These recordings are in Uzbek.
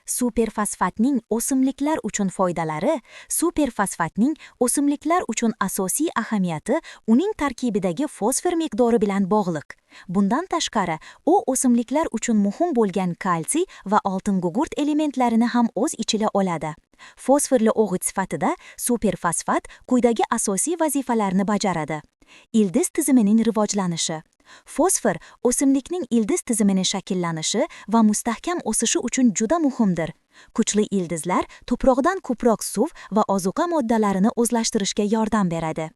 Superfosfatning o'simliklar uchun foydalari. Superfosfatning o'simliklar uchun asosiy ahamiyati uning tarkibidagi fosfor miqdori bilan bog'liq. Bundan tashqari, u o'simliklar uchun muhim bo'lgan kalsiy va oltingugurt elementlarini ham o'z ichiga oladi. Fosforli o'g'it sifatida superfosfat quyidagi asosiy vazifalarni bajaradi. Ildiz tizimining rivojlanishi. Fosfor o'simlikning ildiz tizimini shakllanishi va mustahkam o'sishi uchun juda muhimdir. Kuchli ildizlar tuproqdan ko'proq suv va ozuqa moddalarini o'zlashtirishga yordam beradi.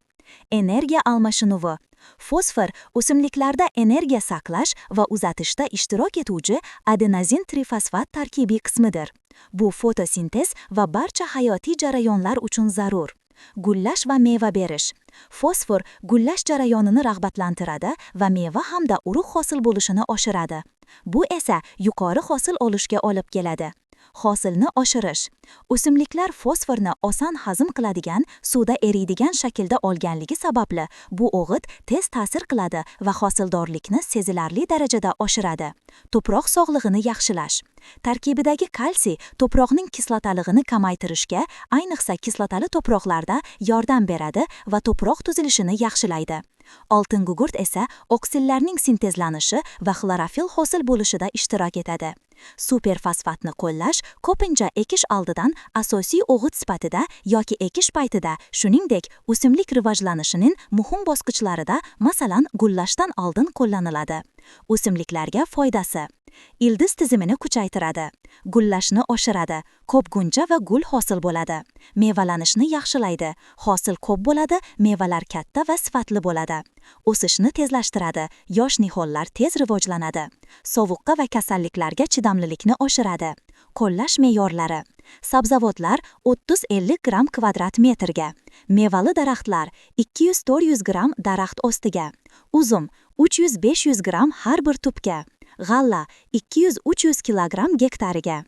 Energiya almashinuvi. Fosfor o'simliklarda energiya saqlash va uzatishda ishtirok etuvchi adenozin trifosfat tarkibiy qismidir. Bu fotosintez va barcha hayotiy jarayonlar uchun zarur. Gullash va meva berish. Fosfor gullash jarayonini rag'batlantiradi va meva hamda urug' hosil bo'lishini oshiradi. Bu esa yuqori hosil olishga olib keladi. Hosilni oshirish. O'simliklar fosforni oson hazm qiladigan, suvda eriydigan shaklda olganligi sababli bu o'g'it tez ta'sir qiladi va hosildorlikni sezilarli darajada oshiradi. Tuproq sog'lig'ini yaxshilash. Tarkibidagi kalsiy tuproqning kislotaligini kamaytirishga, ayniqsa kislotali tuproqlarda yordam beradi va tuproq tuzilishini yaxshilaydi. Oltingugurt esa oksillarning sintezlanishi va xlorofil hosil bo'lishida ishtirok etadi. Superfosfatni qo'llash ko'pincha ekish oldidan asosiy o'g'it sifatida yoki ekish paytida, shuningdek, o'simlik rivojlanishining muhim bosqichlarida, masalan, gullashdan oldin qo'llaniladi. O'simliklarga foydasi: Ildiz tizimini kuchaytiradi, gullashni oshiradi, ko'p guncha va gul hosil bo'ladi. Mevalanishni yaxshilaydi, hosil ko'p bo'ladi, mevalar katta va sifatli bo'ladi. O'sishni tezlashtiradi, yosh nihollar tez rivojlanadi. Sovuqqa va kasalliklarga chidamlilikni oshiradi. Qo'llash me'yorlari: Sabzavotlar 30-50 gramm kvadrat metrga. Mevali daraxtlar 200-400 gramm daraxt ostiga. Uzum 300-500 gramm har bir tubga. G'alla 200-300 kilogramm gektariga.